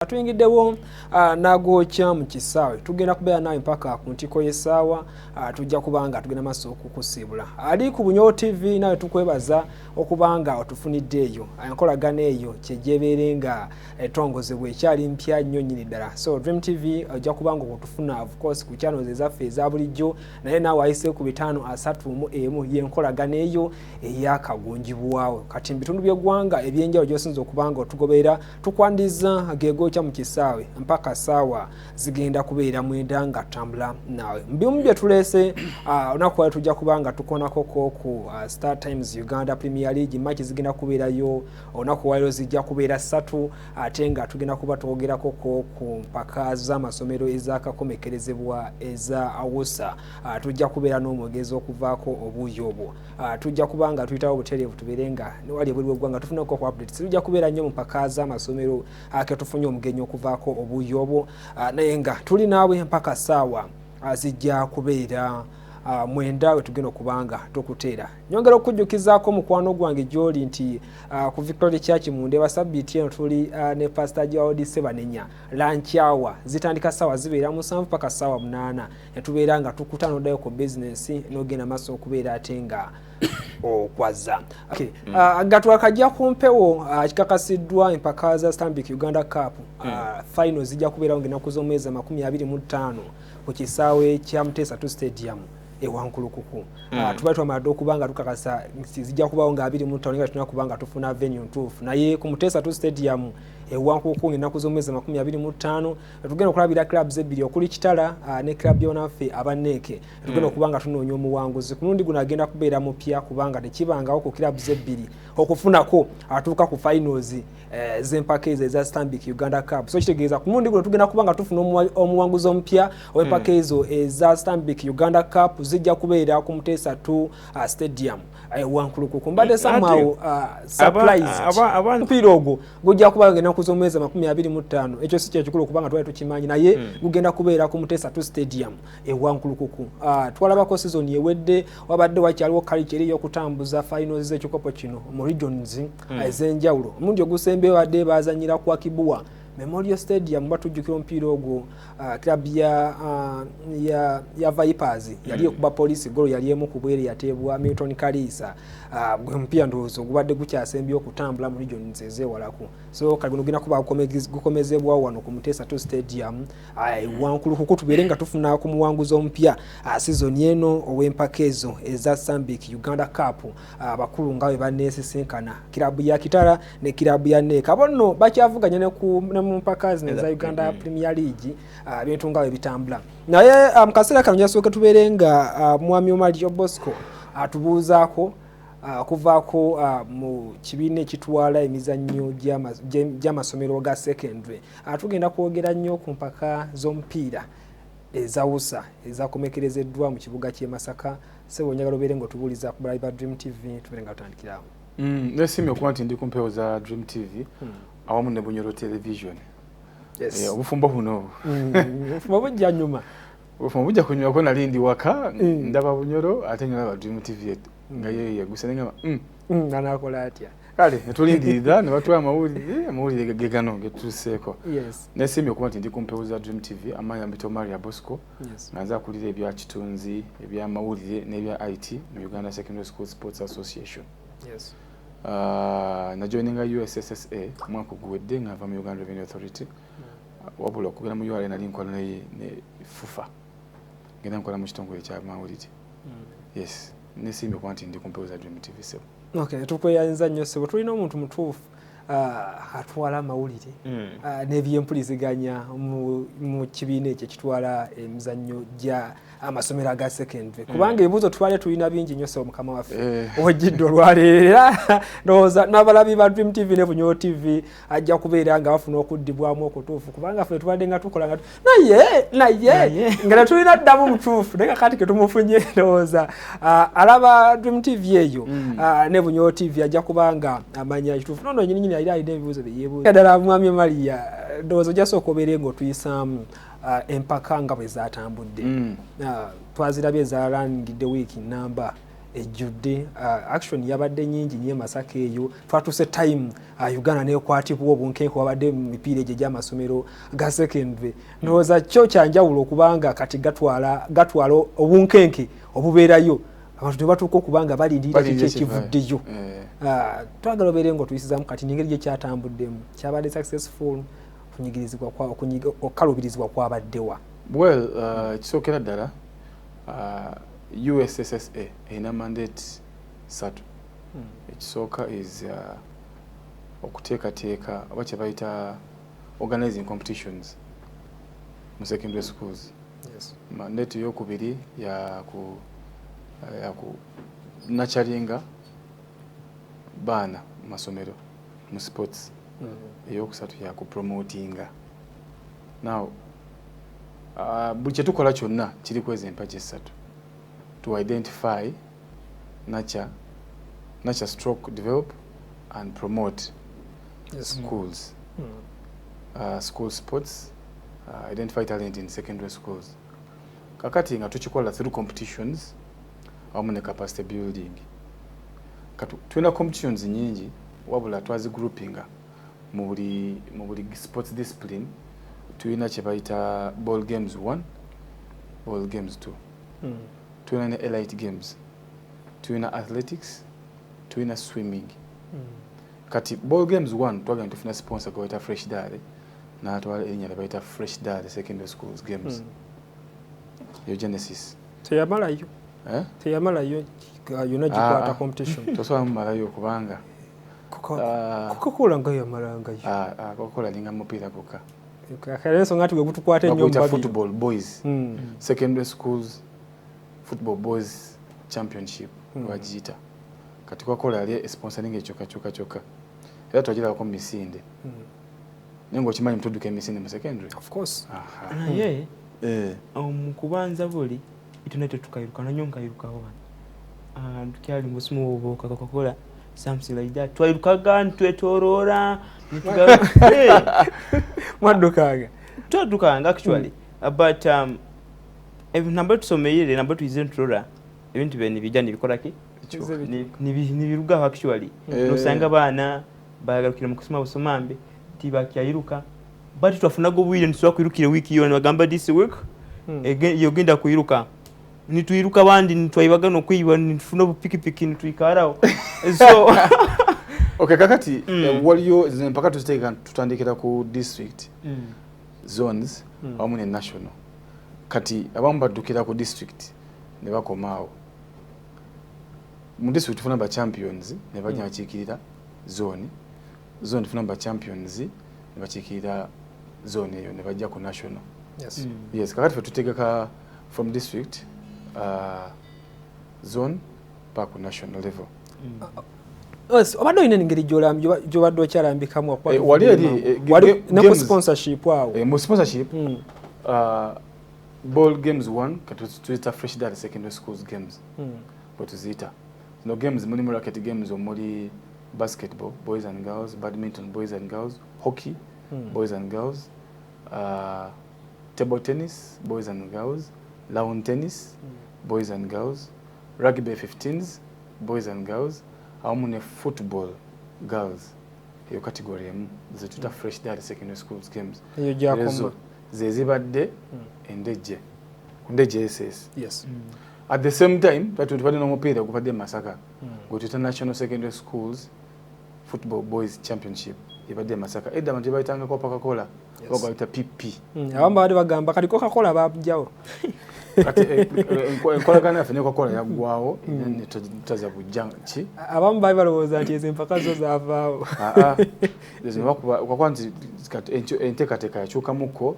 Tuyingiddewo n'agookya mu kisaawe, tugenda kubeera naawe mpaka ku ntiko y'essaawa. Tujja kubanga tugenda maaso okukusiibula. Ali ku Bunyoro TV, nawe tukwebaza okubanga otufunidde eyo enkolagano eyo kyegyebeere nga etongozebwa, ekyali mpya nnyo nnyini ddala. So Dream TV ojja kubanga okutufuna, of course, ku channels ezaffe eza bulijjo, naye naawe ayise ku 531 y'enkolagano eyo eyakagunjibwawo. Kati mu bitundu by'eggwanga ebyenjawulo gy'osinza okubanga otugoberera, tukwandiza gegookya mu kisaawe mpaka saawa zigenda kubeera 9 nga tutambula naawe mubimu bye tuleese olunaku lwali. Tujja kuba nga tukonako ku Star Times Uganda Premier League, match zigenda kubeerayo olunaku lwaliro, zijja kubeera 3, ate nga tugenda kuba twogerako ku mpaka z'amasomero ezakakomekerezebwa eza awusa. Tujja kubeera n'omwogezi okuvaako obuuyi obwo. Tujja kuba nga tuyitawo obutereevu, tubeere nga newali ebweru w'eggwanga tufuneko ku updates. Tujja kubeera nnyo mu mpaka z'amasomero ketufunye omugenyi okuvaako obuuyi obwo, naye nga tuli naawe mpaka saawa zijja kubeera 9 we tugenda okubanga tukuteera. Nyongera okujjukizaako mukwano gwange gy'oli nti ku Victoria Church mu Ndeeba, sabbiiti eno tuli ne Pastor Joadi Sebanenya. Lunch hour zitandika saawa zibeera 7 paka saawa 8, netubeera nga tukuta noddayo ku bizinesi n'ogenda maaso okubeera ate nga okwaza. Okay. Nga twakajja ku mpewo, kikakasiddwa empaka za Stanbic Uganda Cup final zijja kubeerawo ng'ennaku z'omwezi 25 ku kisaawe kya Muteesa 2 Stadium ewankulukuku. Tuba twamadde okuba nga tukakasa nti zijja kubawo nga 25, nga tulina kuba nga tufuna venue ntuufu, naye ku Muteesa 2 Stadium ewankulukuku ng'ennaku z'omwezi 25 tugenda okulabira clubs ebbiri okuli Kitala ne club yonaffe abaneeke. Tugenda okuba nga tunoonya omuwanguzi. Ku mulundi guno agenda kubeera mupya, kubanga tekibangawo ku clubs ebbiri okufunako atuuka ku finals z'empaka ezo eza Stanbic Uganda Cup. So kitegeeza ku mulundi guno tugenda kuba nga tufuna omuwanguzi omupya ow'empaka ezo eza Stanbic Uganda Cup, zijja kubeera ku Muteesa 2 Stadium Wankulukuku. Mbadde somehow surprised. Omupiira ogwo gujja kuba nga ennaku z'omwezi 25. Ekyo si kyekikulu kubanga twali tukimanyi, naye gugenda kubeera ku Muteesa 2 Stadium ewankulukuku. Twalabako season ewedde wabadde wakyaliwo culture eri ey'okutambuza finals z'ekikopo kino mu regions ez'enjawulo. Omulundi ogusembyeyo badde bazanyira ku Akibuwa Memorial Stadium. Batujjukira omupiira ogwo, club ya Vipers yali ekuba Police golo yali emu ku bwere, yateebwa Milton Kaliisa. Gwe mupiira ndowooza ogubadde gukyasembye okutambula mu regions ezewalako. So kati guno gugenda kuba gukomezebwawo wano ku Muteesa 2 Stadium Wankulukuku, tubeere nga tufuna ku muwanguzi omupya season eno ow'empaka ezo eza Stanbic Uganda Cup. Abakulu nga bwe baneesisinkana, kirabu ya Kitara ne kirabu ya NEC, abo nno bakyavuganya ne mu mpaka zino eza Uganda Premier League. Ebintu nga bwe bitambula, naye mu kaseera kano njasooke tubeere nga mwami Omalio Bosco atubuuzaako okuvaako mu kibiina ekitwala emizannyo gy'amasomero ga secondary. Tugenda kwogera nnyo ku mpaka z'omupiira ezawusa ezakomekerezeddwa mu kibuga ky'e Masaka. Sebo, njagala obeere nga otubuuliza ku balabi ba Dream TV, tubeere nga tutandikirawo. Nesiimye okuba nti ndi ku mpewo za Dream TV awamu ne Bunyoro Television. Obufumbo buno Obufumbo bujja nyuma. Obufumbo bujja kunywako. Nali ndi waka, ndaba Bunyoro ate nalaba Dream TV nga yeyo yeguse, nengamba, Anakola atya? Kale netulindirira ne batuwa amawulire. Amawulire ge gano getutuuseeko. Nesiimye okuba nti ndi ku mpewo za Dream TV. Amaanyi ambita Maria Bosco, nga nze akulira ebya kitunzi, ebyamawulire n'ebya IT mu Uganda Secondary School Sports Association. Najoininga USSSA omwaka oguwedde nga nva mu Uganda Revenue Authority. Wabula okugenda mu URA nali nkola ne FUFA, ngenda nkola mu kitongole ekyamawulire. Yes, nesiimye okuba nti ndi ku mpewo za Dream TV, sebo. Okay, tukweyanza nnyo, ssebo. Tulina omuntu mutuufu atwala amawulire n'ebyempuliziganya mu kibiina ekyo ekitwala emizannyo gya amasomero aga secondary, kubanga ebibuuzo tubale tulina bingi nnyo. Ssebo, mukama waffe, ojjidde olwaleero, era ndowooza n'abalabi ba Dream TV ne Bunyoro TV ajja kubeera nga bafuna okuddibwamu okutuufu, kubanga ffe tubadde nga tukola nga naye nga tetulina ddamu mutuufu, naye kakati ketumufunye, ndowooza alaba Dream TV eyo ne Bunyoro TV ajja kuba nga amanya ekituufu. Nono nyininyini alina ebibuuzo byeyebuuza ddala. Mwami Maria, ndowooza ojja sooka obeere ng'otuyisaamu empaka nga bwe zatambudde. Twazirabye, zalangidde wiiki namba. Ejjudde action yabadde nyingi nnyo e Masaka eyo. Twatuuse time Uganda nekwatibwa obunkenke wabadde mu mipiira egyo egy'amasomero ga secondary. Ndowooza kyo kyanjawulo okubanga kati gatwala obunkenke obubeerayo, abantu tebatuuka okuba nga balindirira kiki ekivuddeyo. Twagala obeere nga otuyisizaamu kati nengeri gyekyatambuddemu, kyabadde successful, okunyigirizibwa, okukaluubirizibwa kwabaddewa? Well, ekisookera ddala, USSSA erina mandate 3. Ekisooka is okuteekateeka oba kye bayita organizing competitions mu secondary schools. Mandate eyokubiri yaku nurturinga baana mu masomero mu sports. Eyokusatu yakupromotinga. Now buli kyetukola kyonna kiri kweza empagi essatu: to identify, nurture stroke develop and promote schools, school sports, identify talent in secondary schools. Kakati nga tukikola through competitions awamu ne capacity building. Kati tulina competitions nyingi, wabula twazigroupinga mu buli sports discipline. Tulina kye bayita ball games 1, ball games 2, tulina ne elite games, tulina athletics, tulina swimming. Kati ball games 1 twagenda tufuna sponsor gwe bayita Fresh Dare, n'atwala erinnya lye bayita Fresh Dare Secondary Schools Games. Eyo genesis. Teyamalayo? Eh? Teyamalayo yonna gikwata competition? Tosobola mumalayo kubanga Coca-Cola nga yamalangayo. Coca-Cola linga mupiira gwokka. Kale ensonga nti gwe gutukwata ennyo mu Baguyita babiri. Football boys, secondary schools football boys championship bagiyita. Kati Coca-Cola yali esponsoringa ekyokka kyokka kyokka, era twagirabako mu misinde. Naye ngaokimanyi mutudduka emisinde mu secondary. Of course. Aha. Naye Eh, mu kubanza buli ituna tetukairuka nanyo nkairukawo wano. Tukyali musimu obwo Coca-Cola, something like that, twairukaga ntwetoroora. Mwaddukanga? Twaddukanga actually. But namba tusomeire, namba tuize nturora ebintu bye nibijja nibikolaki, nibirugaho actually. Nosanga abaana bagarukira mu kusoma busoma mbe tibakyairuka, but twafunaga obwire nitusobola kwirukira wiiki yona, bagamba this week yogenda kwiruka, nitwiruka abandi nitwaibaga nokwiba, nitufuna obupikipiki nitwikaraho, so Okay, kakati waliyo zino empaka tuziteeka, tutandikira ku district, zones awamu ne national. Kati abamu baddukira ku district ne bakomaawo. Mu district tufuna ba champions ne bajja bakiikirira zone. Zone tufuna ba champions ne bakiikirira zone eyo ne bajja ku national. Yes, kakati fe tutegeka from district, zone paka ku national level. Yes, obadde olina engeri gy'obadde okyalambikamu okuba Wali eri, Wali ne ku sponsorship awo. Mu sponsorship, ball games 1 kati tuziyita Fresh Dad Secondary Schools Games bwe tuziyita. Zino games mulimu racket games, omuli basketball boys and girls, badminton boys and girls, hockey boys and girls, table tennis boys and girls, lawn tennis boys and girls, rugby 15s boys and girls, awamu ne football girls. Eyo category emu zetuyita Fresh Dad Secondary Schools Games. Eyo gyakoma. Ezo ze zibadde endejje ku Ndejje SS. At the same time tubadde n'omupiira ogubadde e Masaka gwe tuyita National Secondary Schools Football Boys Championship, ebadde e Masaka. Edda abantu tebayitangako Coca-Cola, oba gwayita PP. Abamu babadde bagamba kati Coca-Cola babugyawo. Kati enkolagana yaffe ne Coca-Cola yaggwawo, tutaza bujja ki. Abamu baali balowooza nti ezo empaka zo zaavaawo. Ah, ah. Ezo bakuba nti kati enteekateeka yakyukamukko.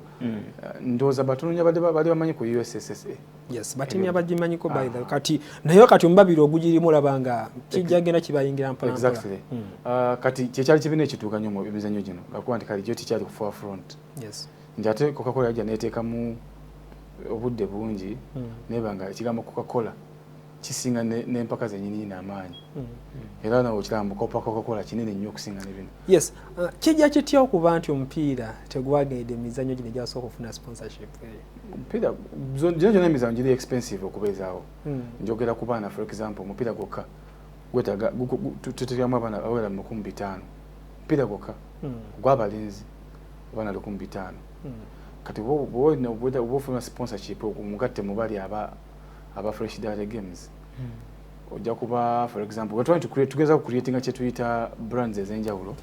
Ndowooza batono nnyo bali bamanyi ku USSSA. Yes, batiini abagimanyiko by the way. Kati naye kati omubabiri ogugirimu olaba nga kijja genda kibayingira mpola mpola. Exactly. Kati kyekyali kibiina ekituuka nnyo mu emizannyo gino, lwakuba nti kali gyo tikyali ku forefront, nti ate Coca-Cola yajja neteekamu obudde bungi, neba nga ekigambo Coca-Cola Kisinga n'empaka zennyini amaanyi. Era nawe okiraba mu Copa Coca-Cola kinene nnyo okusinga ne bino. Yes, kijja kitya okuba nti omupiira tegwagende emizannyo gino egyasooka okufuna sponsorship eyo? Omupiira gino gyonna emizannyo giri expensive okubeezaawo. Njogera ku baana, for example, omupiira gwokka gwetaaga tuteekamu abaana abawera mu 5000. Omupiira gwokka ogw'abalenzi abaana 5000. Kati bw'oba ofuna sponsorship omugatte mu bali aba Fresh Data Games, ojja kuba, for example, we're trying to create, tugeza creatinga kye tuyita brands ez'enjawulo,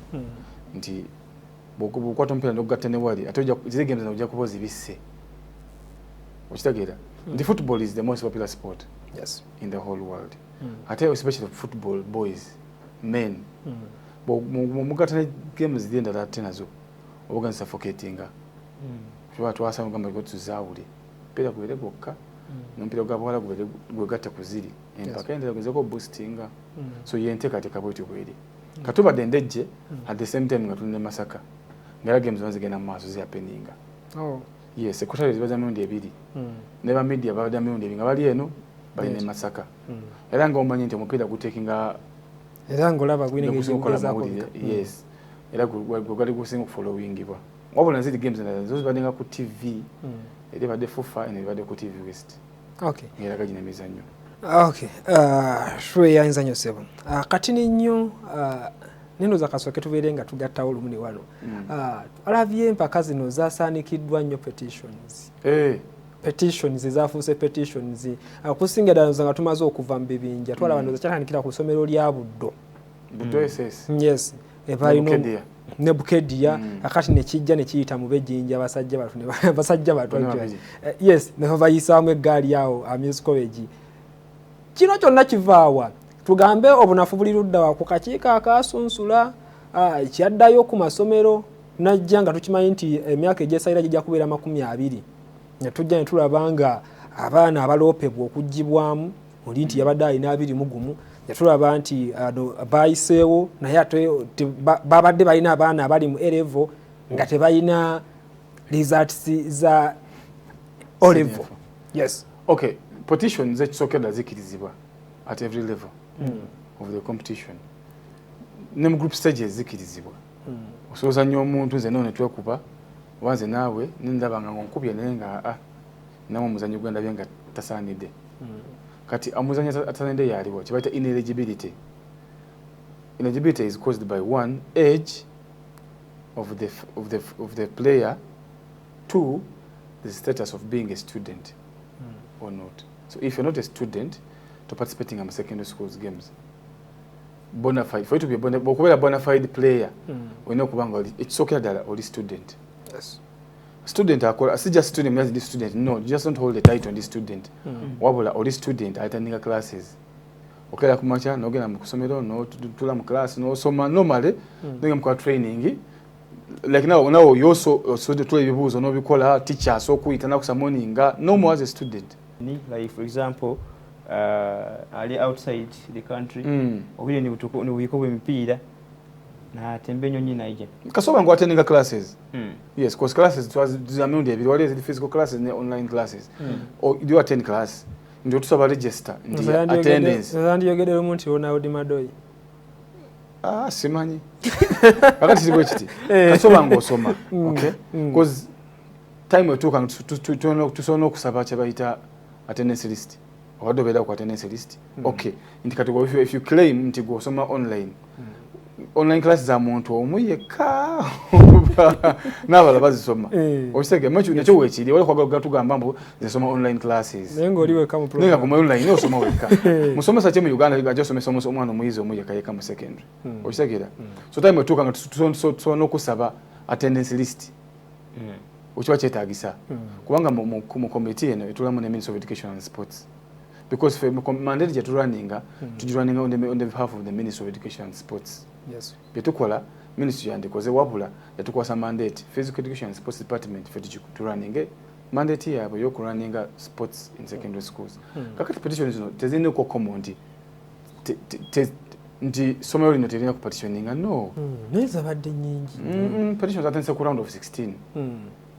nti bw'okwata omupiira n'ogugatta ne wali ate ziri games ojja kuba ozibisse. Okitegeera nti football is the most popular sport in the whole world, ate especially football boys, men. Mugatta ne games ziri endala ate nazo oba ogenda suffocatinga. Tuba twasaba gamba ngo tuzaawule omupiira gubeere gwokka, n'omupiira gw'abawala gubeere gwegatte ku ziri empaka endala gezeko boostinga. So ye enteekateeka bwetyo bweri. Katubadde Ndejje at the same time nga tuli ne Masaka, nga era games zonna zigenda mu maaso, zihappeninga. Yes, ekutale ziba za mirundi ebiri, ne ba media babadde mirundi ebiri nga bali eno, bali ne Masaka. Era nga omanyi nti omupiira gutekinga era ng'olaba gwine gusinga okukola gezaako. Amawulire, yes, era gwe gwali gusinga okufollowingibwa. Wabula ziri games endala zo zibadde nga ku TV, eri ebadde FUFA, eno ebadde ku TV West, ng'eraga gino emizannyo. Okay, tweyanza nnyo ssebo. Katini nnyo, nendowooza kasooke tubeere nga tugattawo lumu ne wano. Alabye empaka zino zasaanikiddwa nnyo petitions. Petitions ezafuuse petitions okusinga ddala nga tumaze okuva mu bibinja, twalaba ndowooza kyatandikira ku ssomero lya Buddo. Buddo SS. Yes, ebalina Bukedia. Ne Bukedia. Akati nekijja nekiyita mu bejinja, basajja batu basajja batu Bonna actually. babiri. Yes, ne babayisaamu eggaali awo Amis College. Kino kyonna kivaawa? Tugambe obunafu buli ludda wa ku kakiiko akasunsula, kyaddayo ku masomero najja nga tukimanyi nti emyaka egyesayira gijja kubeera 20, ne tujja ne tulaba nga abaana abaloopebwa okuggyibwamu oli nti yabadde alina 21, ne tulaba nti ano bayiseewo, naye ate babadde balina abaana abali mu A level nga tebalina results za O level. Yes. Okay, petitions ekisookera zikkirizibwa at every level of the competition, ne mu group stages zikkirizibwa. Osooza nnyo omuntu, nze nno ne twekuba oba nze naawe nendaba nga ngonkubye, naye nga nawe omuzannyo gwendabye nga tasaanidde. Kati omuzannyo atasaanidde yaliwo kyebayita ineligibility. Ineligibility is caused by one, age of the player, two, the status of being a student or not. So if you're not a student to participating in secondary schools games, bona fide, for you to be a bona, okubeera bona fide player, olina okuba nga ekisookera ddala oli student. Student akola si just student ndi student, no, you just don't hold the title ndi student. Wabula oli student attendinga classes, okeera ku makya n'ogenda mu kusomero n'otula mu class n'osoma normally, nogenda mukola training like now you also tula ebibuuzo n'obikola, teacher asobola okuyita nakusamoninga normal as a student. Ni like for example, ali outside the country, obwire ni butuko ni bw'emipiira natemba ennyonyi naija. Kasoba nga attendinga classes. Yes, cause classes za mirundi ebiri, wali eziri physical classes ne online classes. Or do you attend class nti otusaba register nti attendance. Yandiyogedde lumu nti Ronald Madoi. Ah, simanyi kakati kiri bwe kiti. Kasoba ng'osoma, okay, cause time etuuka nga tusobola n'okusaba kye bayita attendance list, obadde obeera ku attendance list. Okay, nti kati if you claim nti gw'osoma online, online class za muntu omu yekka n'abalala bazisoma? Okitegeera nakyo weekiri wali kwagala tugamba mbu nze online classes. Naye ng'oli wekka mu naye nga kuma online osoma wekka. Musomesa ki mu Uganda ajja osomesa omwana omuyizi omu yekka yekka mu secondary? Okitegeera? So time etuuka nga tusobola n'okusaba attendance list okiba kyetaagisa, kubanga mu committee eno etulamu ne Ministry of Education and Sports, because fe mandate gye turunninga, tugirunninga on the behalf of the Ministry of Education and Sports. Byetukola ministry yandikoze, wabula yatukwasa mandate, Physical Education and Sports Department, fe turunninge mandate yaabwe ey'okurunninga sports in secondary schools. Kakati petition zino tezirina okukoma nti nti somero lino terina kupetitioninga, no. Naye zabadde nnyingi. Petition zatandise ku round of 16,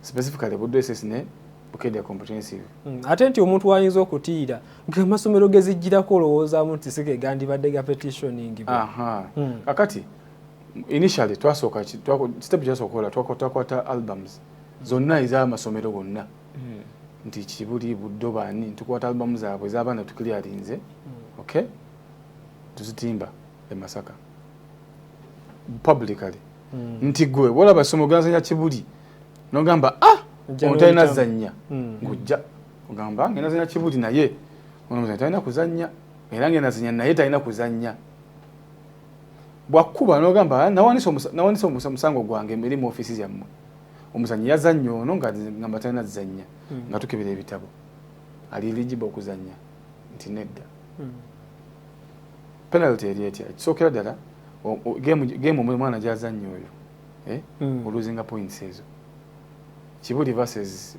specifically Buddo SS ne Bukedea Comprehensive. Ate nti omuntu wayinza okutiira ng'amasomero gezijjirako olowoozaamu nti si ge gandibadde ga petitioning. Kakati initially twasooka, step gyasooka okukola, twakwata albums zonna ez'amasomero gonna, nti Kibuli, Buddo, baani, tukwata albamu zaabwe ez'abaana, tuclearinze, okay, tuzitimba e Masaka publicly, nti gwe bwolaba essomero gazanya Kibuli nogamba, ah, ono talina zannya, ng'ojja ogamba ngenda zanya Kibuli, naye ono muzanyi talina kuzannya, era ngenda zanya naye talina kuzannya. Bwakkuba nogamba nawanisa omusango gwange eri mu ofiisi yammwe, omuzanyi yazannya ono nga ngamba talina zannya, nga tukebera ebitabo ali eligible okuzannya, nti nedda. Penalty eri etya? Ekisookera ddala, game omwana gyazannya oyo, eh? Olosinga points ezo. Kibuli versus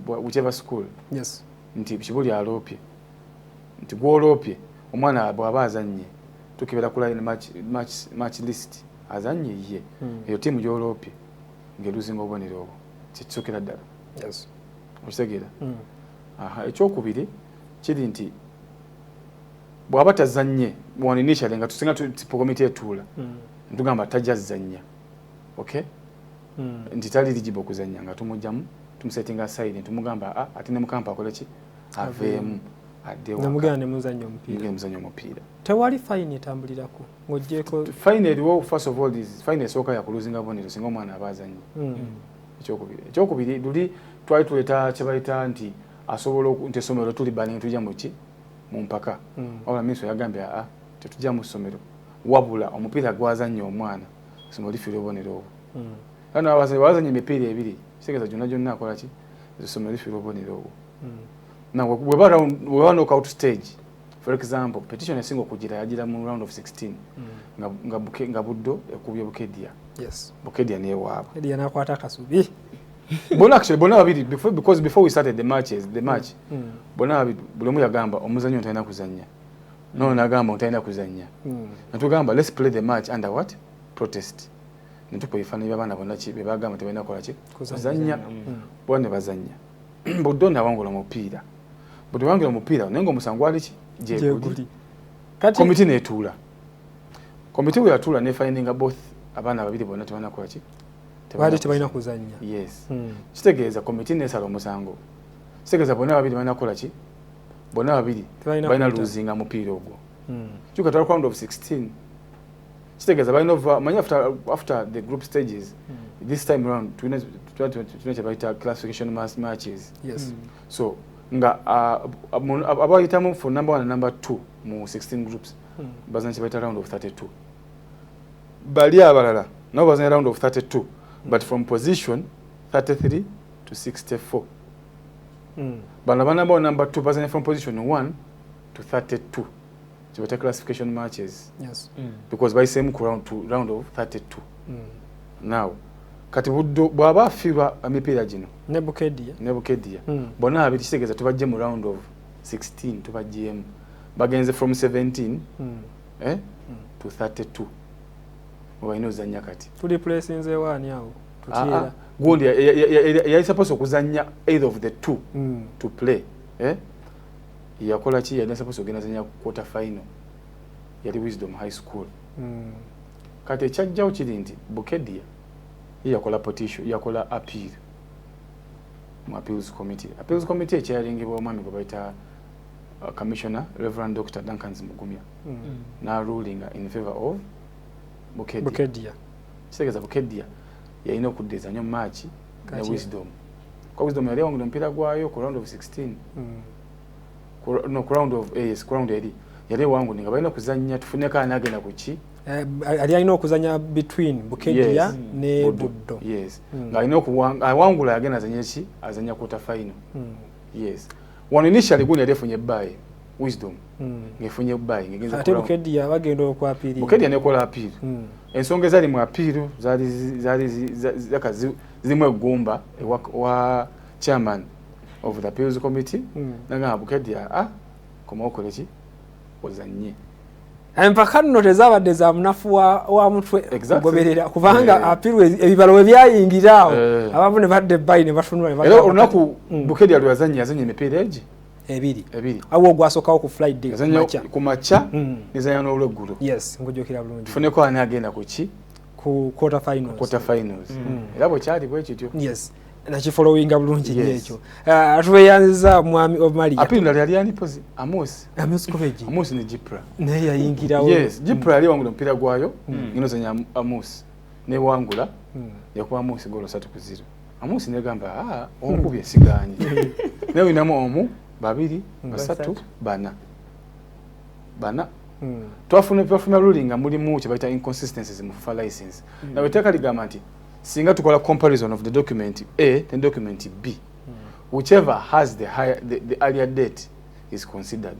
whichever school, nti Kibuli aloopye, nti gwoloopye omwana bw'aba azannye, tukebera ku line match list, azannye ye, eyo tiimu gyoloopye ng'elosinga obubonero obwo. Kyekisookera ddala. Okitegeera? Aha, ekyokubiri kiri nti bw'aba tazannye wano initially, nga tusinga komiti etuula, ntugamba tajja zannya, okay, nti tali eligible okuzannya, nga tumugjamu, tumusettinga aside, ntumugamba, ah, ate ne mukampa akole ki? Aveemu adde waka. Nemugenda ne muzannya omupiira. Mugenda muzannya omupiira. Tewali fine etambulirako ng'oggyeko? Fine eriwo, first of all, is fine esooka ya kulosinga bonero singa omwana aba azannye. Ekyokubiri, luli twali tuleeta kye bayita nti asobola nti essomero tuli bani tujja muki mu mpaka, wabula minisitule yagambye, aa, tetujja mu ssomero, wabula omupiira gwazannya omwana, essomero lifiira obubonero obwo. Era bazannya emipiira ebiri, kitegeeza gyonna gyonna akola ki, essomero lifiira obubonero obwo. Now bweba knockout stage, for example, petition esinga okugira yagira mu round of 16, nga Buddo ekubye Bukedia, Bukedia newaabwe. Bukedia nakwata akasubi. Bonna, actually bonna babiri, because before we started the matches, the match, bonna babiri buli omu yagamba omuzannyo talina kuzannya, no nagamba otalina kuzannya, natugamba let's play the match under what protest, netukuba ebifaananyi by'abaana bonna ki bebagamba tebalina kukola ki, kuzannya. Bona ne bazannya. Buddo nawangula omupiira, bwe tewangula omupiira, naye ng'omusango gwali ki? Gyeguli. Komiti netuula, komiti bwe yatuula nefindinga both abaana babiri bonna tebalina kukola ki? Baali tebalina kuzannya. Yes. Kitegeeza komiti nesala omusango, kitegeeza bonna babiri balina kukola ki? Bonna babiri balina losinga mupiira ogwo. Kyuka twala round of 16, kitegeeza balina ova manyi after the group stages, this time round tulina kye bayita classification matches. So nga abayitamu for number one and number two mu 16 groups, bazanya kye bayita round of 32. Bali abalala nabo bazanya round of 32, but from position 33 to 64. Bano aba number one, number two bazanya from position 1 to 32, kyebayita classification matches, because bayiseemu ku round, to round of 32. Now kati Buddo bw'aba afiirwa emipiira gino ne Bukedia, ne Bukedia, bonna babiri kitegeeza tubajje mu round of 16, tubajjeemu, bagenze from 17 to 32 webalina ozannya kati. Tuli placinze waani awo tutyera? Gundi yali supposed okuzannya either of the two to play, eh? Yakola ki? Yali supposed ogenda zanya quarter final, yali Wisdom High School. Kati ekyajjawo kiri nti Bukedia ye yakola petition, yakola appeal mu appeals committee. Appeals committee ekyalingibwa omwami gwe bayita Commissioner Reverend Dr Duncans Mugumya, n'arulinga in favor of Bukedia. Bukedia. Kitegeeza Bukedia yalina okuddiza nnyo match ne Wisdom, kwa Wisdom yali awangula omupiira gwayo ku round of 16. No, ku round of yes, ku round eri yali ewangudde, nga balina kuzannya tufuneko ani agenda ku ki. Ali alina okuzanya between Bukedia ne Buddo. Yes. Ng'alina awangula yagenda azanye ki, azanya quarter final. Yes, wano initially gundi yali efunye bye, Wisdom, ng'efunye bye, ng'egenze ate Bukedia bagenda okwapiri. Bukedia nekola appeal. Ensonga ezali mu appeal zaali zaka zirimu eggumba wa chairman of the appeals committee, nagamba Bukedia, ah, komawo okole ki, ozanye. Empaka nno tezabadde za munafu wa mutwe kugoberera, kubanga apiru ebibalo we byayingira awo abamu ne badda ebbayi ne batunula. Era olunaku Bukedea lwe yazannya, yazannya emipiira egi ebiri, awo ogwasookawo ku Friday ku makya, nezanya n'olweggulo. Yes, nkujjukira bulungi. Tufuneko ani agenda ku ki, ku quarter finals. Quarter finals. Era bwe kyali bwe kityo. Yes, nakifollowinga bulungi nnyo ekyo. Tubeyanziza mwami Omaria. Apiri ndala yali ani pozi? Amos. Amos College. Amos ne Jipra. Naye yayingirawo. Yes, Jipra yali wangula omupiira gwayo, ngino Amos ne wangula. Yakuba Amos golo 3-0. Amos negamba, onkubye sigaanyi. Naye olinamu omu, babiri, basatu, bana. Bana. Twafuna ruling nga mulimu kye bayita inconsistencies mu FIFA license. Nawe etteeka ligamba nti singa tukola comparison of the document A and document B, whichever has the higher, the earlier date is considered.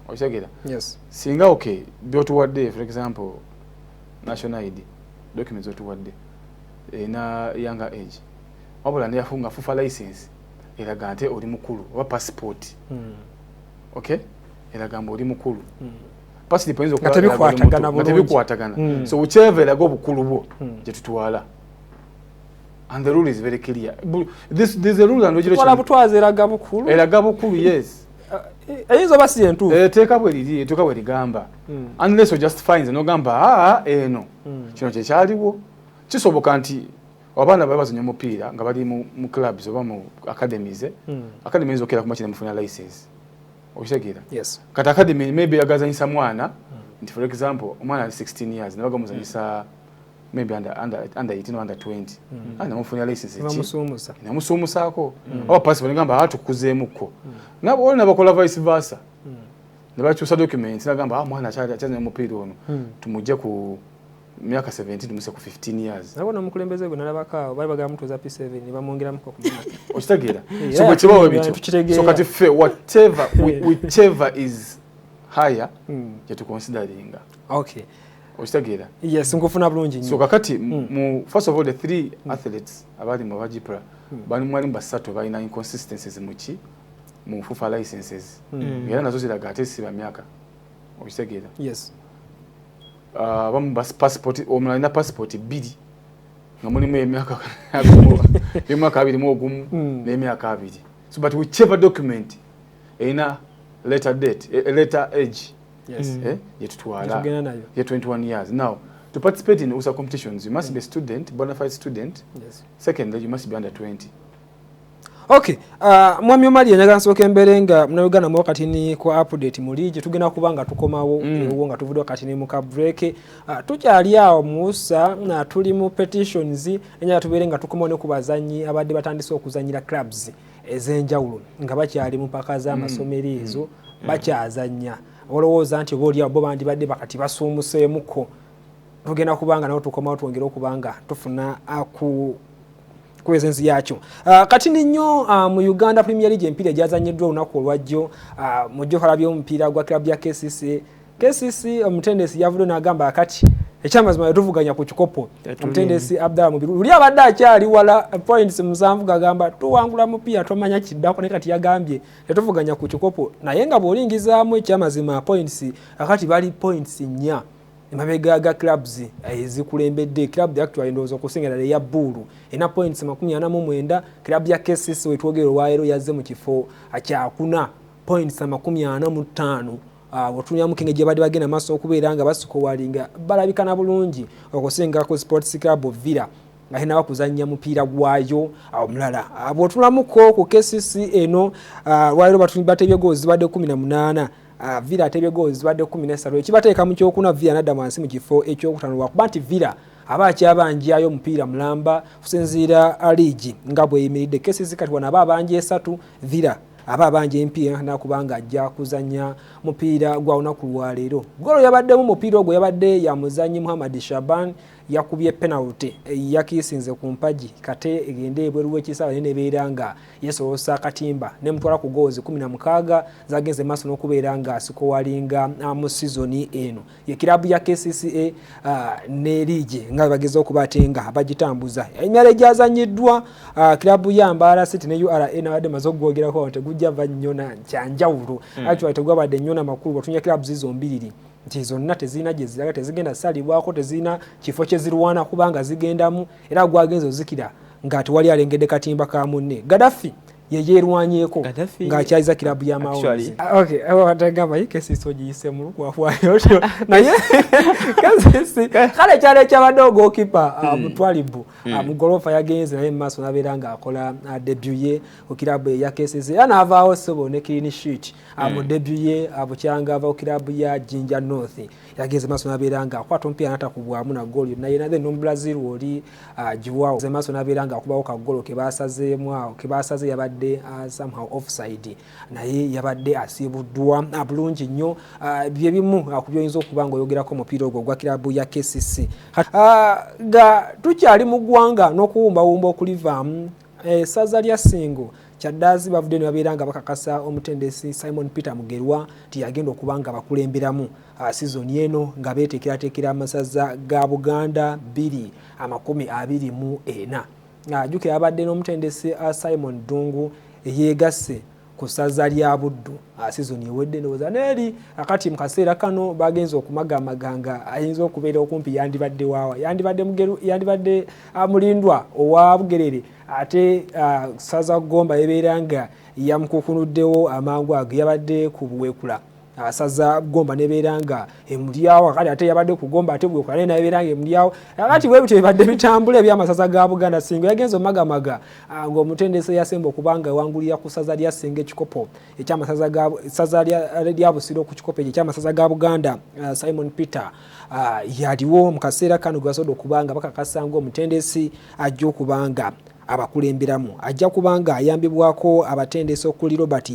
Okitegeera? Yes. Singa okay, byotuwadde, for example, national ID, documents otuwadde erina younger age, wabula neyafunga FIFA license eraga nti oli mukulu, oba passport. Okay? Eraga mbu oli mukulu. Passport oyinza okuba nga tebikwatagana. So whichever eraga obukulu bwo gye tutwala. And the rule is very clear. There's a rule and regulation. Wala butwaze eraga bukulu. Eraga bukulu, yes. Eyinza oba si entuufu. Etteeka bwe liri, etteeka bwe ligamba. Unless you just find n'ogamba eno. Kino kye kyaliwo. Kisoboka nti abaana baba bazannya omupiira nga bali mu clubs oba mu academies. Academies okera ku makina mufuna license. Okitegeera? Yes. Kati academy maybe agazanyisa mwana nti, for example, omwana ali 16 years nabaga muzanyisa maybe under 18 or under 20. Namufuna license ki? Namusuumusaako. Oba passport ngamba atukuzeemukko. Nabo nabakola vice versa. Ne bakyusa documents nagamba mwana akyazanya omupiira ono. Tumujje ku myaka 17 tumuse ku 15 years. Nabona omukulembeze gwe nalabako awo bali bagamba mutuuza P7 ne bamwongeramuko ku myaka. Okitegeera? So bwe kibawo bityo. So kati ffe whatever whichever is higher gye tuconsideringa. Okay. Okitegeera? Yes, nkufuna bulungi nnyo. So kakati mu first of all the three athletes abali mu Bajipra bali mwalimu basatu balina inconsistencies mu ki mu FIFA licenses. Era nazo ziraga ate si ba myaka. Okitegeera? Yes. Abamu passport, omulala alina passport bbiri nga mulimu emyaka 21 n'emyaka 2. So but whichever document erina later date, later age, yes, yetutwala ye 21 years. Now to participate in USA competitions you must be a student, bona fide student. Yes. Secondly, you must be under 20. Okay, mwami Omali njagala nsooke embeere nga munnayuganda mu wakati ni ku update muli gye tugenda kuba nga tukomawo ewo nga tuvudde wakati ni mu ka break. Tukyali awo Musa, tuli mu petitions, enjala tubeere nga tukomawo ne ku bazannyi abadde batandise okuzannyira clubs ez'enjawulo nga bakyali mu mpaka z'amasomero ezo bakyazannya. Olowooza nti oba oli awo bo bandibadde bakati basuumuseemuko. Tugenda kuba nga nabo tukomawo twongere okuba nga tufuna ku kwezenzi yakyo. Kati nnyo mu Uganda Premier League empiira gyazannyiddwa olunaku olwajjo, mu jjo by'omupiira gwa club ya KCC. KCC omutendesi yavudde n'agamba akati ekyamazima tuvuganya ku kikopo. Omutendesi Abdallah Mubiru luli abadde akyali wala points 7 gagamba tuwangula mupiira tomanya kiddako, naye kati yagambye tetuvuganya ku kikopo, naye nga bw'olingizaamu ekyamazima points akati bali points 4 emabega ga clubs ezikulembedde. Club actually ndowooza okusinga ddala eya Bbuulu erina points 49. Club ya KCC wetwogera olwaleero yazze mu kifo kyakuna points 45. Otunyamu kenge gye badde bagenda maaso okubeera nga basikowalinga balabika na bulungi okusinga ku Sports Club Villa nga tennaba kuzannya mupiira gwayo omulala. Bw'otunulamuko ku KCC eno lwaleero batebye goals zibadde 18. Villa atebye goals zibadde 13, ekibateeka mu kyokuna. Villa nadda wansi mu kifo ekyokutaano lwakuba nti Villa aba akyabanjayo omupiira mulamba kusinziira liigi nga bweyimiridde. KCC kati wano aba abanja 3, Villa aba abanja emipiira nakubanga ajja kuzannya mupiira gwa lunaku lwaleero. Golo yabaddemu mupiira ogwo yabadde ya muzannyi Muhammad Shaban, Yakubye penalty, yakiisinze ku mpagi kate egende ebweru w'ekisaawe, naye nebeera nga yesolosa akatimba nemutwala ku goals 16 zagenze maaso n'okubeera nga asikowalinga mu sizoni eno. Ye kirabu ya KCCA ne liigi nga bageza okuba ate nga bagitambuza. Emyala egyazanyiddwa, kirabu ya Mbarara City ne URA, nabadde maze okugwogerako, tegujja va nnyo na kyanjawulo. Actually tegwabadde nnyo namakulu. Batunya clubs zombiriri nti zonna tezirina gye ziraga, tezigenda salibwako, tezirina kifo kye zirwana kubanga zigendamu, era gwagenza ozikira nga tewali alengedde katimba ka munne. Gaddafi ye yeerwanyeeko ng'akyayiza kirabu ya Mawonzi. Atagamba ye KCC ogiyise mu lukwafwayo, naye KCC kale kyali ekyabadde goalkeeper Mutwalibu mu golofa yagenze naye mu maaso n'abeera ng'akola debut ye ku kirabu eya KCC, era n'avaawo ssebo ne clean sheet mu debut ye bukyanga ava ku kirabu ya Jinja North. Yagenze maaso n'abeera nga akwata omupiira n'atakubwamu na goolo yonna yena. Then n'Omubrazil oli Joao ze maaso n'abeera nga akubawo kagolo ke basazeemu awo, ke basaze yabadde somehow offside, naye yabadde asiibuddwa bulungi nnyo. Bye bimu ku byoyinza okuba nga oyogerako omupiira ogwo ogwa kirabu ya KCC. Nga tukyali mu ggwanga n'okuwumbawumba okulivaamu, essaza lya Ssingo kyaddaazi bavudde ne babeera nga bakakasa omutendesi Simon Peter Mugerwa nti yagenda okuba nga bakulemberamu sizoni eno nga beeteekerateekera amasaza ga Buganda 2024. Jjukira abadde n'omutendesi Simon Ddungu eyeegasse ku ssaza lya Buddu sizoni ewedde, ndowooza neeri. Akati mu kaseera kano bagenze okumagamaga nga ayinza okubeera okumpi yandibadde waawa, yandibadde Mugeru, yandibadde Mulindwa owa Bugerere, ate ssaza Gomba yebeera nga yamukukunuddewo amangu ago. Yabadde ku Buweekula, asaza Gomba nebeera nga emulyawo, kale ate yabadde ku Gomba, ate Buweekula naye nabeera nga emulyawo. Akati bwe bityo bibadde bitambula ebyamasaza ga Buganda. Singa yagenze omagamaga ng'omutendesi yasemba okuba nga ewangulira ku ssaza lya Ssingo ekikopo ekyamasaza ga ssaza lya Busiro ku kikopo ekyo ekyamasaza ga Buganda, Simon Peter yaliwo mu kaseera kano gwe basobodde okuba nga bakakasa ng'omutendesi ajja okuba nga abakulemberamu. Ajja kuba nga ayambibwako abatendesi okuli Robert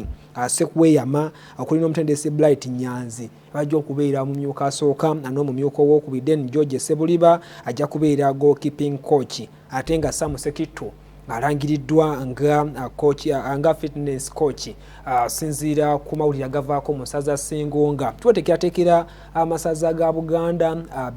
Sekuweyama, okuli n'omutendesi Bright Nyanzi bajja okubeera omumyuka asooka n'omumyuka owokubiri. Then George Sebuliba ajja kubeera goalkeeping coach, ate nga Sam Sekitto alangiriddwa nga coach, nga fitness coach. Sinziira ku mawulire agavaako mu ssaza Ssingo nga tweteekerateekera amasaza ga Buganda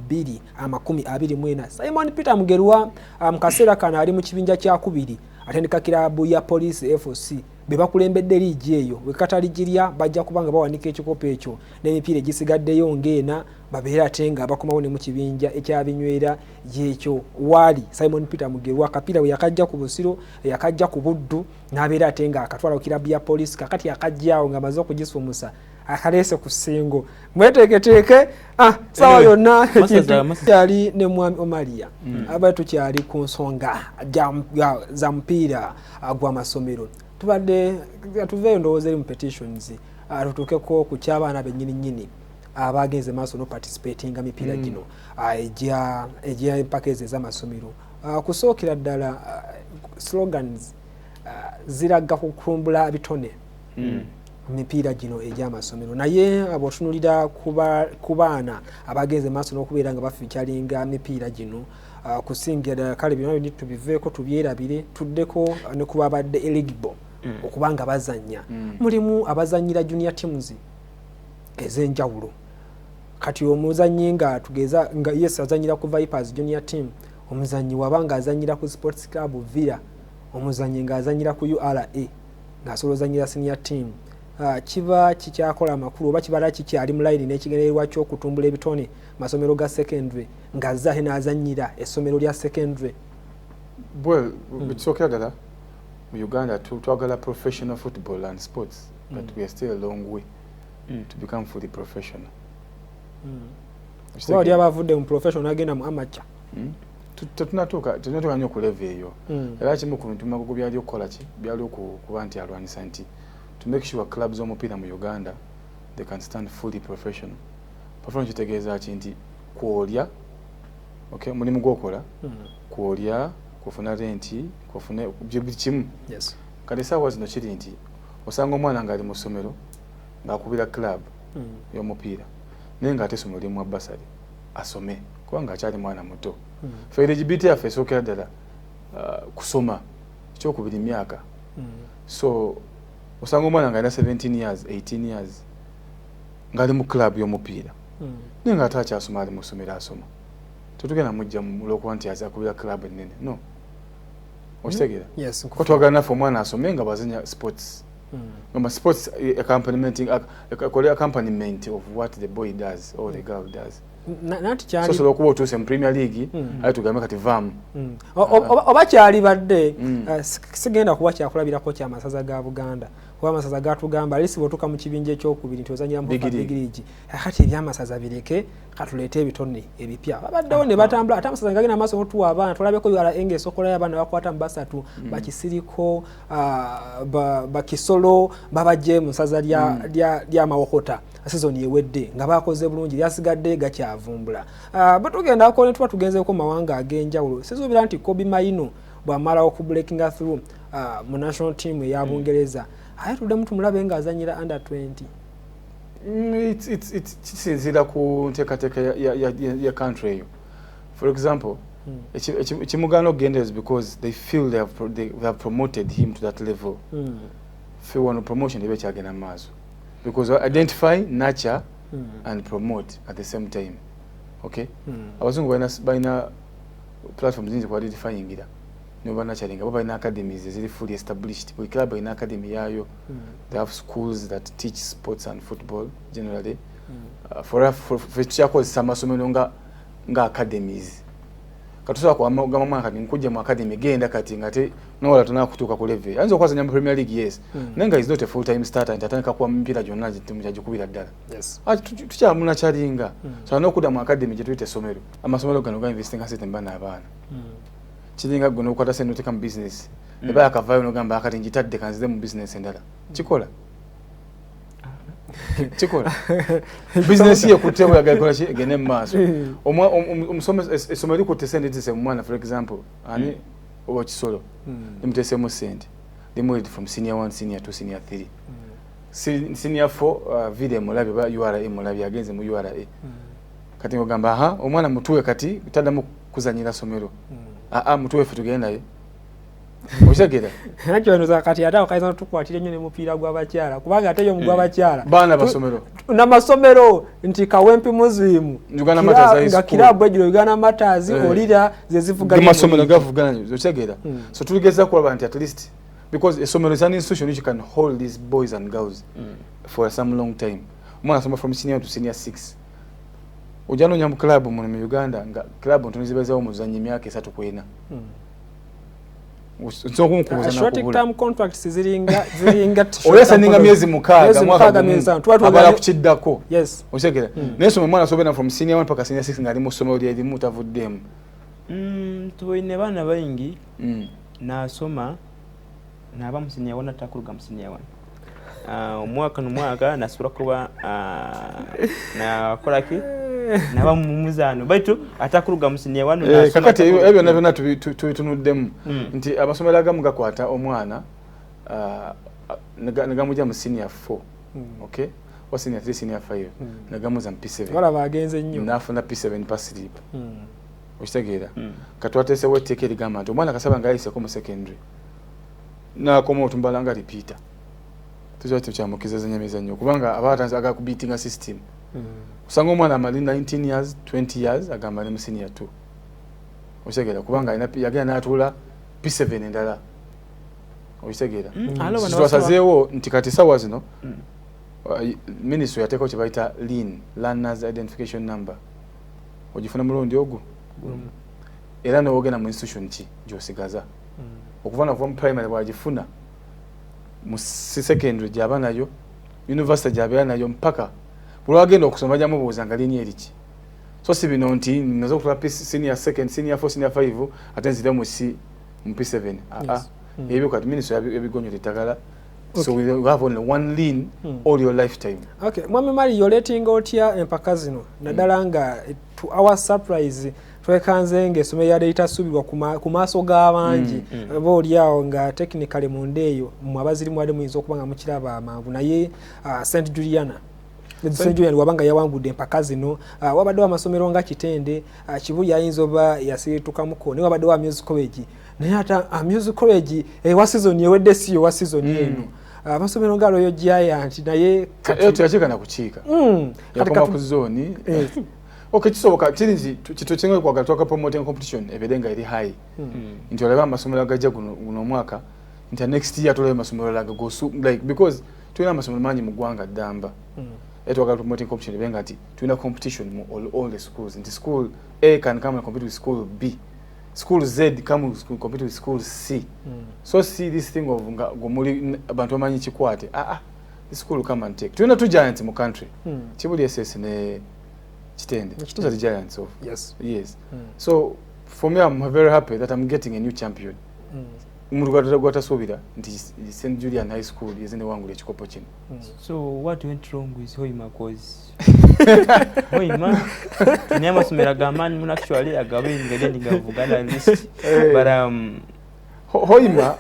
2024, Simon Peter Mugerwa mu kaseera kano ali mu kibinja kyakubiri, atendeka kirabu ya Police FC, be bakulembedde liigi eyo. Wekataligirya bajja kuba nga bawanika ekikopo ekyo n'emipiira egisigaddeyo ng'ena, babeere ate nga bakomawo ne mu kibinja ekyabinywera. Yekyo waali Simon Peter Mugerwa, akapiira bwe yakajja ku Busiro, yakajja ku Buddu, n'abeera ate nga akatwala ku kirabu ya Poliisi. Kakati akajjaawo ng'amaze okugisuumusa, akaleese ku Ssingo. Mweteeketeeke, sawa yonna kyali ne mwami Omalia. Aba tukyali ku nsonga za mupiira gw'amasomero, tubadde tuveeyo ndowooza eri mu petitions, tutuukeko ku ky'abaana bennyini nnyini abagenze maaso n'oparticipatinga mipiira gino egy'empaka ezo ez'amasomero. Kusookera ddala, slogans ziraga kutumbula bitone mipiira gino egy'amasomero, naye bw'otunulira ku baana abagenze maaso n'okubeera nga bafeaturinga mipiira gino, kusingira ddala, kale byonna byonna tubiveeko tubyerabire, tuddeko ne ku babadde eligible okuba nga bazannya. Mulimu abazannyira junior teams ez'enjawulo. Kati omuzannyi nga tugeza nga yes azannyira ku Vipers junior team, omuzannyi waba nga azannyira ku Sports Club Villa, omuzannyi ng'azannyira ku URA, ng'asobola ozannyira senior team, kiba kikyakola amakulu oba kibala kikyali mu layini n'ekigendererwa ky'okutumbula ebitone masomero ga secondary ng'azze ate n'azannyira essomero lya secondary? Well, kisookera ddala mu Uganda twagala professional football and sports, but we are still a long way to become fully professional. Kuba oli aba avudde mu professional n'agenda mu amateur. Tetunatuuka nnyo ku level eyo. Era kimu ku bintu Magogo byali okukola ki byali okuba nti alwanisa nti to make sure clubs z'omupiira mu Uganda, they can stand fully professional. Professional kitegeeza ki? Nti kwolya, okay, mulimu gwokola, kwolya, kwofuna renti, kwofuna buli kimu. Kati esaawa zino kiri nti osanga omwana ng'ali mu ssomero ng'akubira club y'omupiira, naye ng'ate essomero limuwa bursary asome kubanga akyali mwana muto. Fe eligibility yaffe esookera ddala kusoma, ekyokubiri myaka. So osanga omwana nga alina 17 years, 18 years, ng'ali mu club y'omupiira, naye nga ate akyasoma, ali mu ssomero asoma. Tetugenda mujja olwokuba nti akubira club ennene, no. Okitegeera? Yes. Ko twagala naffe omwana asome nga bwazanya sports. Ngamba sports accompaniment, ekole accompaniment of what the boy does or the girl does. Nanti kyali so sobola okuba otuuse mu Premier League, aye tugambe kati vaamu. Oba kyali badde sigenda kuba kyakulabirako kyamasaza ga Buganda, kuba amasaza gatugamba alisi bw'otuuka mu kibinja ekyokubiri nti ozanyira mu Big League. Big League. Kati ebyamasaza bireke, katuleete ebitone ebipya. Babaddewo ne batambula, ate amasaza gagenda maaso otuwa abaana. Tulabeko URA ng'esokolayo abaana bakwata mu basatu, bakisiriko, bakisolo babajje mu ssaza lya Mawokota sizoni ewedde nga bakoze bulungi, lyasigadde gakyavumbula. Bwe tugendako ne tuba tugenzeeko mu mawanga ag'enjawulo, sisuubira nti Kobbie Mainoo bw'amala okubreakinga through mu national team eya Bungereza, aye tuddemu tumulabe ng'azanyira under 20. Kisinziira ku nteekateeka ya country eyo. For example, ekimugaana okugenda is because they feel they have promoted him to that level. Fe wano promotion eba ekyagenda mu maaso, because identify, nurture and promote at the same time, okay? Abazungu balina platforms nyingi ku identifyingira ne banurturinga. Bo balina academies eziri fully established. Buli club erina academy yaayo. They have schools that teach sports and football generally. For us, for tukyakozesa amasomero nga academies. Katusobola kugamba omwana kati nkujja mu academy, genda kati, nga te nowala tonakutuuka ku level ayinza okwazanya mu Premier League, yes, naye nga is not a full time starter nti atandika kuwa mipiira gyonna kyagikubira ddala. Tukyamunurturinga. So alina okudda mu academy gye tuyita essomero. Amasomero gano gainvestinga sente mu baana abaana. Kiringa gwe nokukwata sente noteeka mu business, eba yakavaayo nogamba akati ngitadde kanzize mu business endala. Kikola, kikola bizinesi yekutte bweyagala ekola ki, egende mu maaso. Essomero likutte sente litese mu mwana, for example ani oba Kisolo, limuteesemu sente, limuwedde from senior 1, senior 2, senior 3, senior 4, Villa emulabye oba URA emulabye, agenze mu URA. Kati ngogamba aha omwana mutuwe, kati taddamu kuzanyira somero, aa mutuwe ffe tugende naye. Okitegeera? Nakyonoza kati ate awo kayinza tukwatira nnyo ne mupiira gw'abakyala, kubanga ate yo mu gw'abakyala baana basomero. Namasomero nti Kawempe Muslim Uganda Martyrs High nga School. Kirabu ejiro Uganda Martyrs, olira ze zivuganya mu masomero league. Gavuganya, okitegeera? So tuligeza kulaba nti at least, because essomero is an institution which can hold these boys and girls for some long time. Omwana asoma from senior to senior 6, ojja noonya mu club muno mu Uganda nga club ntono zibezawo omuzannyo emyaka 3 ku 4. Nsobola okumukubuuza Short nakubula. term contracts ziringa Oli asigninga myezi 6, Myezi mwaka 6, gumu, myezi 5. Tuba abala kukiddako. Okitegeera? Naye soma omwana asobola from senior 1 paka senior 6 ng'ali mu ssomero lyerimu, tavuddeemu. Tuboine baana baingi nasoma naba mu senior one atakuruga mu senior one. Omwaka nomwaka nasobola kuba nakola ki naba mu muzaano baitu atakuruga mu senior one. Eh, kakati ebyo byonna byonna tubitunuddemu nti amasomero agamu gakwata omwana ne gamujja mu senior 4, okay, oba senior 3, senior 5, ne gamuza mu P7. Walaba agenze nnyo. N'afuna P7 pass slip. Okitegeera? Kati twateesewo etteeka erigamba nti omwana kasaba nga ayiseko mu secondary n'akoma otumbala nga repeater, tukiba tukyamukkiriza emizannyo, kubanga aba atandise aga kubeatinga system. Osanga omwana amali 19 years, 20 years, agamba ali mu senior 2. Okitegeera? Kubanga yagenda n'atuula P7 endala. Okitegeera? Alo bano Twasazeewo nti kati sawa zino ministry yateekawo kye bayita LIN, learners identification number. Ogifuna mulundi ogwo era nowogenda mu institution ki gyosigaza okuva nakuva mu primary, bwagifuna mu secondary gyaba nayo, university gyabeera nayo, mpaka bulwagenda okusoma bajja mubuuza nga LIN eriki. So si bino nti naze okutula senior second, senior 4, senior 5, ate nzire mu C mu P7. Ebyo kati ministry yabigonyola ettagala. So we have only one LIN all your lifetime. Okay, mwami Mali, yoletinga otya empaka zino, naddala nga to our surprise twekanze nga essomero lyadde litasuubirwa ku maaso g'abangi, oba oliawo nga technically munda eyo mmwe abazirimu wadde muyinza okuba nga mukiraba amangu, naye St Juliana? St Julian wabanga yawangudde empaka zino. Wabaddewo amasomero nga Kitende, Kibuli ayinza oba yasitukamuko, naye wabaddewo Music College, naye ate Music College ewa season ewedde si ewa season eno. Amasomero nga Royal Giant naye teyakiika na kukiika, yakoma ku zone. Okay, kisoboka kiri nti kitukinga kwagala twaka promoting competition ebeere nga eri high, nti olabe amasomero agajja guno omwaka, nti next year tulabe amasomero alaga gosu, like because tulina amasomero mangi mu ggwanga ddamba. Era twagala promoting competition ebe nga nti tulina competition mu all the schools, nti school A can come and compete with school B, school Z come and compete with school C. So see this thing of nga gomuli abantu bamanyi kikwate, this school come and take. Tulina two giants mu country, Kibuli SS ne Kitende. Those are the giants of yes. So for me, I'm very happy that I'm getting a new champion. Omuntu gwatasuubira nti St Julian High School yeze newangula ekikopo kino. So what went wrong with Hoima? Cause Hoima ni amasomero ag'amaanyi muno actually agabe ngagenda gavugana list, but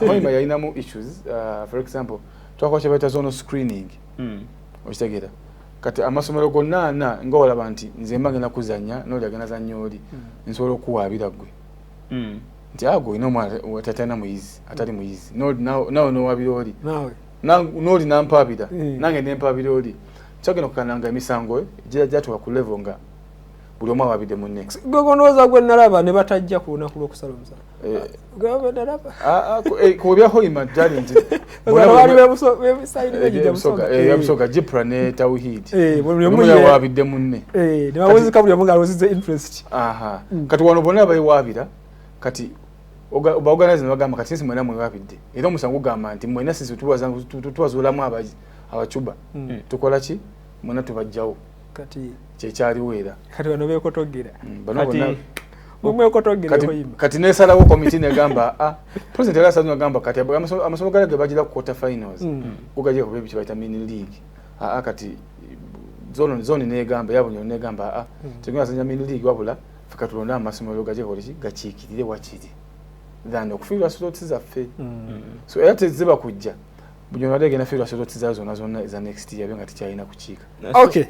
Hoima yalinamu issues. For example, twakola kye bayita zonal screening. Okitegeera kati amasomero gonna ana nga olaba nti nze mba ngenda kuzannya n'oli agenda zannya oli, nsobola okuwaabira ggwe nti ago olina omwana tatalina muyizi atali muyizi, nawe nowabira oli, n'oli nampaabira, nange nempaabira oli. Kyagenda okukana nga emisango gyatuuka ku level nga buli omu awabidde munne. Gwe ndowooza gwe nalaba ne batajja ku lunaku lw'okusala omusango. Ku bya Hoima gyali nti Busoga, Jipra ne Tawhid, buli omu yawabidde munne. Ne bawuzika buli omu ng'alowooziza interest. Kati wano bonna bayiwaabira, kati baorganize ne bagamba kati since mwena mwewabidde, era omusango gugamba nti mwena since tubazuulamu abacuba, tukola ki? Mwena tubajjawo. Kati kyekyaliwo era. Kati bano beekotogera. Mumwekotogera. Kati nesalawo komiti negamba, ah, president era asaze nagamba kati amasomo gali ge bagira ku quarter finals gugajja ku kye bayita mini league. Aa, kati zone negamba yabonye negamba, ah, tegenda zanya mini league, wabula ffe katulonde amasomero gajje koleki gakiikirire wakiri than okufiirwa slots zaffe. So era teziba kujja buli ono agenda fiirwa slots zazo zonna zonna eza next year nga tekyalina kukiika. Okay,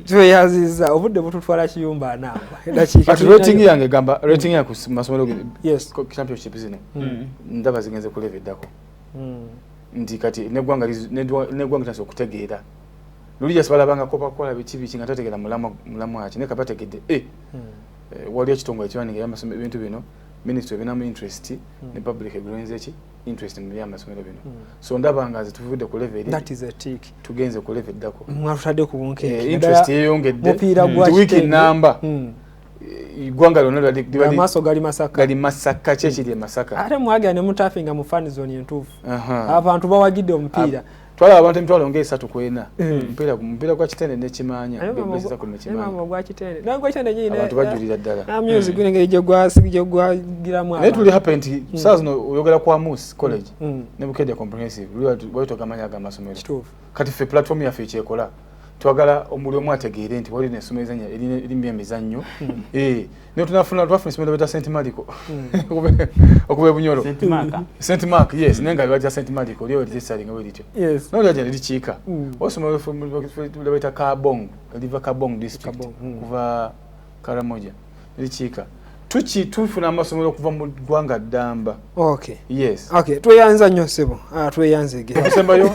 tweyaziza, obudde bututwala kiyumba namba. Kati rating yange gamba, rating yange ku masomero championship zino ndaba zigenze ku level eddako, nti kati neggwanga litandise okutegeera. Luli just balabanga kopakola biki biki nga tategeera mulamwa ki, naye kabategedde wali ekitongole ekiwaninga ebyamasomero ebintu bino, ministry ebinamu interest ne public egulenze ki interest mu byamasomero bino. So ndaba nga zituvudde ku level That is a tick. Tugenze ku level eddako. Mwatutadde ku bunkenke. Interest yeeyongedde. Mupiira gwa wiiki namba eggwanga lyonna amaaso gali Masaka. Gali Masaka. Ki ekiri e Masaka? Ate mwagenda ne mutafinga mu fan zone entuufu, abantu bawagidde omupiira. Twalaba abantu 340,000. Mupiira gwa Kitende nekimanya. Gwa Kitende gwa Kitende nyini. Abantu bajulira ddala. Music engeri gyegwagiramu. Naye tuli happy nti saa zino oyogera kwa Mus College ne Bukedde Comprehensive, luli togamanya aga amasomero. Kati ffe platform yaffe ekyekola, twagala omuli omu ategeere nti wali nesomero ezannya erimu emizannyo. Naye tunafuna, twafuna essomero beta St Mariko okuva e Bunyoro. St Mark, yes, naye nga lwajja St Mariko lyo lisalinga bwe lityo nolyaja ne likiika. Osomero lwebayita Kabong, liva Kabong district, kuva Karamoja, likiika. Tuki tufuna amasomero okuva mu ggwanga ddamba. Yes. Okay, tweyanza nnyo ssebo, tweyanzege. Okusembayo,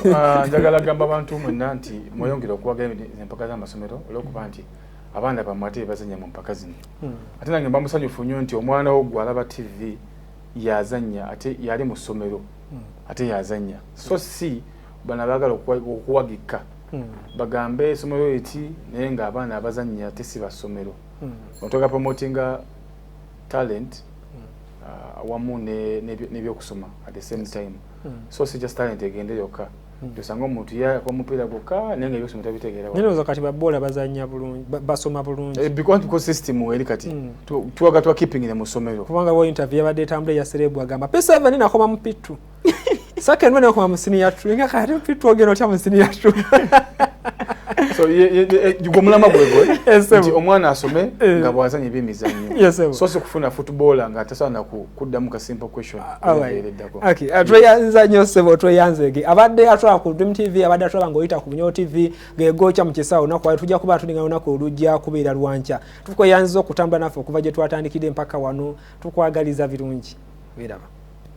njagala gamba abantu mwenna nti mweyongere okuwagira empaka z'amasomero, olwokuba nti abaana bammwe ate bazannya mu mpaka zino. Ate nange mba musanyufu nnyo nti omwana wo gwalaba TV yazannya, ate yali mu ssomero, ate yazannya. So si bano abaagala okuwagika bagambe essomero eti, naye ng'abaana abazannya ate si bassomero. Otwaga promotinga talent awamu n'ebyokusoma at the same time. So si just talent egende yokka, osanga omuntu yakuba omupiira gwokka naye nga ebyokusoma tabitegeera. Ndowooza kati baboola bazannya bulungi, basoma bulungi. Because system eri kati tuwaga twa keeping mu ssomero. Kubanga wo interview yabadde etambula ya celeb agamba P7 nakoma mu P2, second one nakoma mu senior 2, nga kati P2 ogenda otya mu senior 2? So gwe omulama gwegwe nti omwana asome nga bwazanya ebyemizannyo, so si kufuna footballer nga tasobola kuddamu ka simple question. Eddako. Tweyanza nnyo ssebo, tweyanzege. Abadde atwala ku Dream TV, abadde atwala ng'oyita ku Bunyo TV, gegokya mu kisaawe olunaku lwali. Tujja kuba tulinga lunaku olujja kubeera lwankya. Tukweyanziza okutambula naffe okuva gye twatandikidde mpaka wano. Tukwagaliza birungi, weeraba.